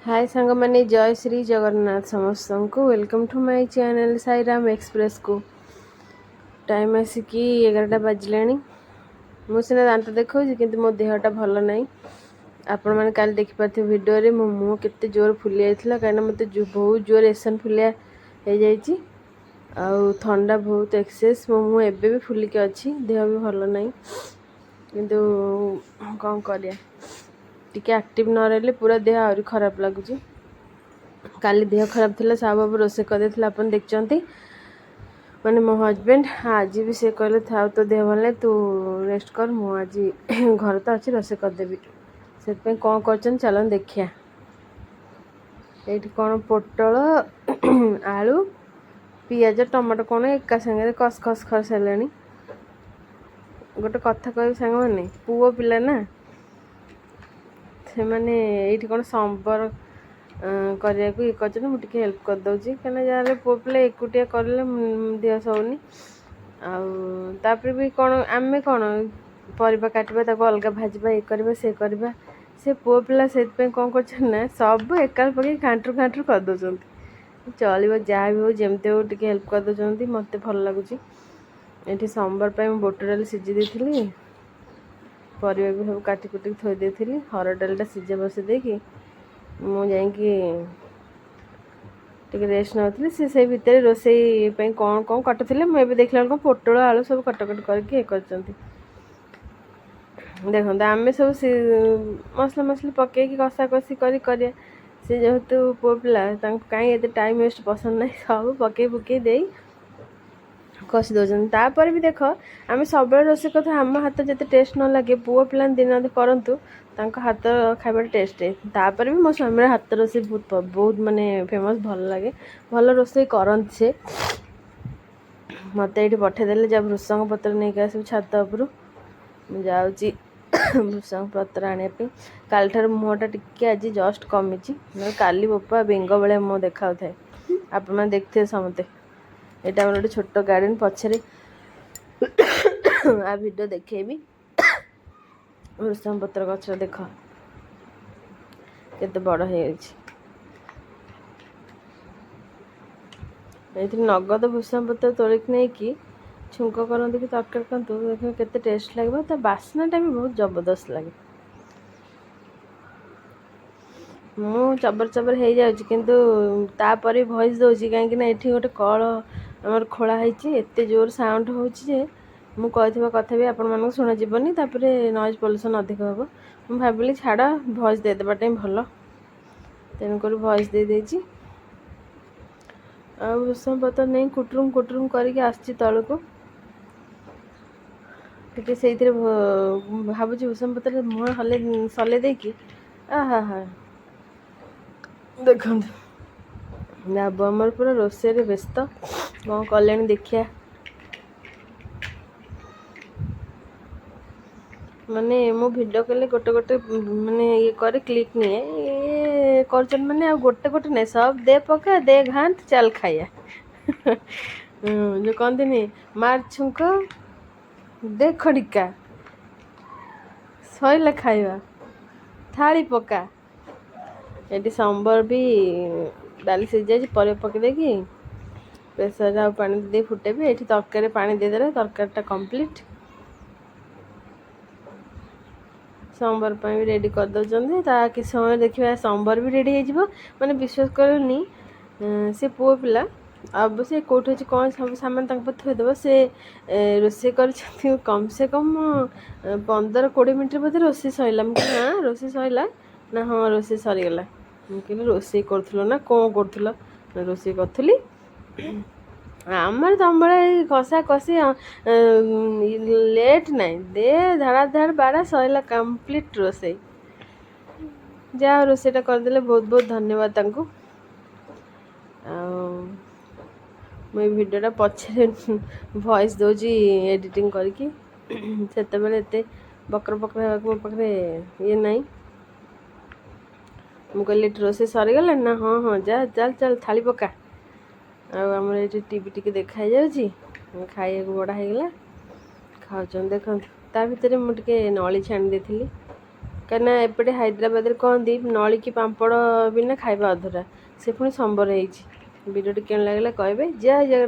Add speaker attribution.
Speaker 1: ହାଏ ସାଙ୍ଗମାନେ, ଜୟ ଶ୍ରୀ ଜଗନ୍ନାଥ ସମସ୍ତଙ୍କୁ। Welcome to my channel Sairam ଏକ୍ସପ୍ରେସକୁ। Time ଆସିକି 11ଟା ବାଜିଲାଣି। ମୁଁ ସିନା ଦାନ୍ତ ଦେଖାଉଛି, କିନ୍ତୁ ମୋ ଦେହଟା ଭଲ ନାହିଁ। ଆପଣମାନେ କାଲି ଦେଖିପାରୁଥିବେ ଭିଡ଼ିଓରେ, ମୋ ମୁହଁ କେତେ ଜୋର ଫୁଲି ଯାଇଥିଲା, କାହିଁକିନା ମୋତେ ବହୁତ ଜୋର ଇଓସିନୋଫିଲିଆ ହେଇଯାଇଛି ଆଉ ଥଣ୍ଡା ବହୁତ ଏକ୍ସେସ୍। ମୋ ମୁହଁ ଏବେ ବି ଫୁଲିକି ଅଛି, ଦେହ ବି ଭଲ ନାହିଁ। କିନ୍ତୁ କ'ଣ କରିବା, ଟିକେ ଆକ୍ଟିଭ୍ ନ ରହିଲେ ପୁରା ଦେହ ଆହୁରି ଖରାପ ଲାଗୁଛି। କାଲି ଦେହ ଖରାପ ଥିଲା, ସାହୁ ବାବୁ ରୋଷେଇ କରିଦେଇଥିଲେ, ଆପଣ ଦେଖିଛନ୍ତି, ମାନେ ମୋ ହଜବେଣ୍ଡ। ଆଜି ବି ସେ କହିଲେ, ଥାଉ, ତୋ ଦେହ ଭଲ ନାହିଁ, ତୁ ରେଷ୍ଟ କର, ମୁଁ ଆଜି ଘରେ ତ ଅଛି, ରୋଷେଇ କରିଦେବି। ସେଥିପାଇଁ କ'ଣ କରୁଛନ୍ତି, ଚାଲନ୍ତୁ ଦେଖିବା। ଏଇଠି କ'ଣ ପୋଟଳ, ଆଳୁ, ପିଆଜ, ଟମାଟୋ କ'ଣ ଏକା ସାଙ୍ଗରେ କଷ ଖସ ଖସ ହେଲାଣି। ଗୋଟେ କଥା କହିବି ସାଙ୍ଗମାନେ, ପୁଅ ପିଲା ନା ସେମାନେ। ଏଇଠି କ'ଣ ସମ୍ବର କରିବାକୁ ଇଏ କରିଛନ୍ତି, ମୁଁ ଟିକେ ହେଲ୍ପ କରିଦେଉଛି, କାହିଁକିନା ଯାହାହେଲେ ପୁଅ ପିଲା, ଏକୁଟିଆ କରିଲେ ଦେହ ସହୁନି। ଆଉ ତାପରେ ବି କ'ଣ, ଆମେ କ'ଣ ପରିବା କାଟିବା, ତାକୁ ଅଲଗା ଭାଜିବା, ଇଏ କରିବା, ସେ କରିବା। ସେ ପୁଅ ପିଲା, ସେଥିପାଇଁ କ'ଣ କରୁଛନ୍ତି ନା ସବୁ ଏକାବେଳେ ପକେଇ ଘାଣ୍ଟରୁ ଘାଣ୍ଟରୁ କରିଦେଉଛନ୍ତି। ଚଳିବ, ଯାହା ବି ହଉ, ଯେମିତି ହଉ, ଟିକେ ହେଲ୍ପ କରିଦେଉଛନ୍ତି, ମୋତେ ଭଲ ଲାଗୁଛି। ଏଠି ସମ୍ବର ପାଇଁ ମୁଁ ବୁଟ ଡାଲି ସିଝେଇ ଦେଇଥିଲି, ପରିବା ବି ସବୁ କାଟି କୁଟିକି ଥୋଇ ଦେଇଥିଲି। ହରଡ଼ ଡାଲିଟା ସିଝା ବସେଇ ଦେଇକି ମୁଁ ଯାଇକି ଟିକେ ରେଷ୍ଟ ନେଉଥିଲି। ସେ ସେଇ ଭିତରେ ରୋଷେଇ ପାଇଁ କ'ଣ କ'ଣ କାଟୁଥିଲେ। ମୁଁ ଏବେ ଦେଖିଲା ବେଳକୁ ପୋଟଳ, ଆଳୁ ସବୁ କଟାକଟି କରିକି ଇଏ କରିଛନ୍ତି। ଦେଖନ୍ତୁ, ଆମେ ସବୁ ମସଲା ମସଲି ପକେଇକି କଷା କଷି କରି କରିବା। ସେ ଯେହେତୁ ପୁଅ ପିଲା, ତାଙ୍କୁ କାହିଁ ଏତେ ଟାଇମ୍ ୱେଷ୍ଟ ପସନ୍ଦ ନାହିଁ, ସବୁ ପକେଇ ପକେଇ ଦେଇ କଷି ଦେଉଛନ୍ତି। ତାପରେ ବି ଦେଖ, ଆମେ ସବୁବେଳେ ରୋଷେଇ କଥା, ଆମ ହାତ ଯେତେ ଟେଷ୍ଟ ନ ଲାଗେ, ପୁଅ ପିଲା ଦିନ ଅଧେ କରନ୍ତୁ, ତାଙ୍କ ହାତ ଖାଇବାଟା ଟେଷ୍ଟ। ତାପରେ ବି ମୋ ସ୍ୱାମୀର ହାତ ରୋଷେଇ ବହୁତ ବହୁତ ମାନେ ଫେମସ୍, ଭଲ ଲାଗେ, ଭଲ ରୋଷେଇ କରନ୍ତି ସେ। ମୋତେ ଏଇଠି ପଠେଇଦେଲେ, ଯା ଭୃସଙ୍ଗ ପତ୍ର ନେଇକି ଆସିବୁ ଛାତ ଉପରୁ। ମୁଁ ଯାଉଛି ଭୃସଙ୍ଗ ପତ୍ର ଆଣିବା ପାଇଁ। କାଲିଠାରୁ ମୁହଁଟା ଟିକେ ଆଜି ଜଷ୍ଟ କମିଛି, ନହେଲେ କାଲି ବୋପା ବେଙ୍ଗ ଭଳିଆ ମୁହଁ ଦେଖାଉଥାଏ, ଆପଣମାନେ ଦେଖିଥିବେ ସମସ୍ତେ। ଏଇଟା ଆମର ଗୋଟେ ଛୋଟ ଗାର୍ଡ଼େନ୍ ପଛରେ, ଆ ଭିଡ଼ିଓ ଦେଖେଇବି। ଭୃସଙ୍ଗ ପତ୍ର ଗଛ ଦେଖ କେତେ ବଡ଼ ହେଇଯାଇଛି। ଏଇଥିରେ ନଗଦ ଭୃସଙ୍ଗ ପତ୍ର ତୋଳିକି ନେଇକି ଛୁଙ୍କ କରନ୍ତୁ କି ତରକାରୀ କରନ୍ତୁ, ଦେଖିବେ କେତେ ଟେଷ୍ଟ ଲାଗିବ। ତା ବାସ୍ନାଟା ବି ବହୁତ ଜବରଦସ୍ତ ଲାଗେ। ମୁଁ ଚବର ଚବର ହେଇଯାଉଛି, କିନ୍ତୁ ତାପରେ ଭଏସ୍ ଦେଉଛି, କାହିଁକିନା ଏଠି ଗୋଟେ କଳ ଆମର ଖୋଳା ହେଇଛି, ଏତେ ଜୋର ସାଉଣ୍ଡ ହେଉଛି ଯେ ମୁଁ କହିଥିବା କଥା ବି ଆପଣମାନଙ୍କୁ ଶୁଣାଯିବନି। ତାପରେ ନଏଜ୍ ପଲ୍ୟୁସନ୍ ଅଧିକ ହେବ। ମୁଁ ଭାବିଲି ଛାଡ଼, ଭଏସ୍ ଦେଇଦେବାଟା ହିଁ ଭଲ, ତେଣୁକରି ଭଏସ୍ ଦେଇଦେଇଛି। ଆଉ ଭୃସଙ୍ଗ ପତ୍ର ନେଇ କୁଟୁରୁମ କୁଟୁରୁମ କରିକି ଆସିଛି ତଳକୁ। ଟିକେ ସେଇଥିରେ ଭାବୁଛି ଭୃସଙ୍ଗ ପତ୍ରରେ ମୁହଁ ହଲେଇ ସଲେଇ ଦେଇକି। ଆହା ହା, ଦେଖନ୍ତୁ, ବାବୁ ଆମର ପୁରା ରୋଷେଇରେ ବ୍ୟସ୍ତ। କ'ଣ କଲେଣି ଦେଖିବା। ମାନେ ମୁଁ ଭିଡ଼ିଓ କଲେ ଗୋଟେ ଗୋଟେ ମାନେ ଇଏ କରେ, କ୍ଲିକ୍ ନିଏ। ଇଏ କରୁଛନ୍ତି, ମାନେ ଆଉ ଗୋଟେ ଗୋଟେ ନାହିଁ, ସବୁ ଦେ ପକା ଦେ ଘାଣ୍ଟ ଚାଲ ଖାଇବା। ଯେଉଁ କହନ୍ତିନି, ମାର ଛୁଙ୍କ ଦେ ଖଡ଼ିକା, ସଇଲା ଖାଇବା, ଥାଳି ପକା। ଏଠି ସମ୍ବର ବି ଡାଲି ସିଝିଯାଇଛି, ପରିବା ପକେଇ ଦେଇକି ପ୍ରେସରରେ ଆଉ ପାଣି ଦେଇ ଫୁଟେଇବି। ଏଠି ତରକାରୀରେ ପାଣି ଦେଇଦେଲେ ତରକାରୀଟା କମ୍ପ୍ଲିଟ୍। ସମ୍ବର ପାଇଁ ବି ରେଡ଼ି କରିଦେଉଛନ୍ତି। ତା କିଛି ସମୟ ଦେଖିବା ସମ୍ବର ବି ରେଡ଼ି ହେଇଯିବ। ମାନେ ବିଶ୍ୱାସ କରନି, ସେ ପୁଅ ପିଲା ଅବଶ୍ୟ, କେଉଁଠି ଅଛି କ'ଣ ସବୁ ସାମାନ ତାଙ୍କ ପାଖରେ ଥୋଇଦେବ। ସେ ରୋଷେଇ କରିଛନ୍ତି, କମ୍ ସେ କମ୍ 15-20 ମିନିଟ୍ରେ ବୋଧେ ରୋଷେଇ ସରିଲା। ମୁଁ କହିଲି, ନା ରୋଷେଇ ସରିଲା? ନା ହଁ, ରୋଷେଇ ସରିଗଲା। ମୁଁ କହିଲି, ରୋଷେଇ କରୁଥିଲ ନା କ'ଣ କରୁଥିଲ? ନା ରୋଷେଇ କରୁଥିଲି। ଆମର ତମ ଭଳିଆ ଏଇ କଷା କଷି ଲେଟ୍ ନାହିଁ, ଦେ ଧାଡ଼ା ଧାଡ଼ ବାଡ଼ା, ସରିଲା କମ୍ପ୍ଲିଟ୍ ରୋଷେଇ। ଯାହା ହଉ, ରୋଷେଇଟା କରିଦେଲେ, ବହୁତ ବହୁତ ଧନ୍ୟବାଦ ତାଙ୍କୁ। ଆଉ ମୁଁ ଏ ଭିଡ଼ିଓଟା ପଛରେ ଭଏସ୍ ଦେଉଛି ଏଡ଼ିଟିଂ କରିକି, ସେତେବେଳେ ଏତେ ବକର ବକର ହେବାକୁ ମୋ ପାଖରେ ଇଏ ନାହିଁ। ମୁଁ କହିଲି, ଏଠି ରୋଷେଇ ସରିଗଲାଣି? ନା ହଁ ହଁ, ଯା ଚାଲ ଚାଲ, ଥାଳି ପକା। ଆଉ ଆମର ଏଇଠି ଟିଭି ଟିକେ ଦେଖା ହେଇଯାଉଛି, ଖାଇବାକୁ ବଢ଼ା ହେଇଗଲା, ଖାଉଛନ୍ତି ଦେଖନ୍ତୁ। ତା ଭିତରେ ମୁଁ ଟିକେ ନଳି ଛାଣି ଦେଇଥିଲି। କାହିଁକିନା ଏପଟେ ହାଇଦ୍ରାବାଦରେ କହନ୍ତି ନଳିକି ପାମ୍ପଡ଼ ବିନା ଖାଇବା ଅଧୁରା। ସେ ପୁଣି ସମ୍ବର ହେଇଛି। ଭିଡ଼ିଓଟି କେମିତି ଲାଗିଲା କହିବେ। ଜୟ ଜଗନ୍ନାଥ।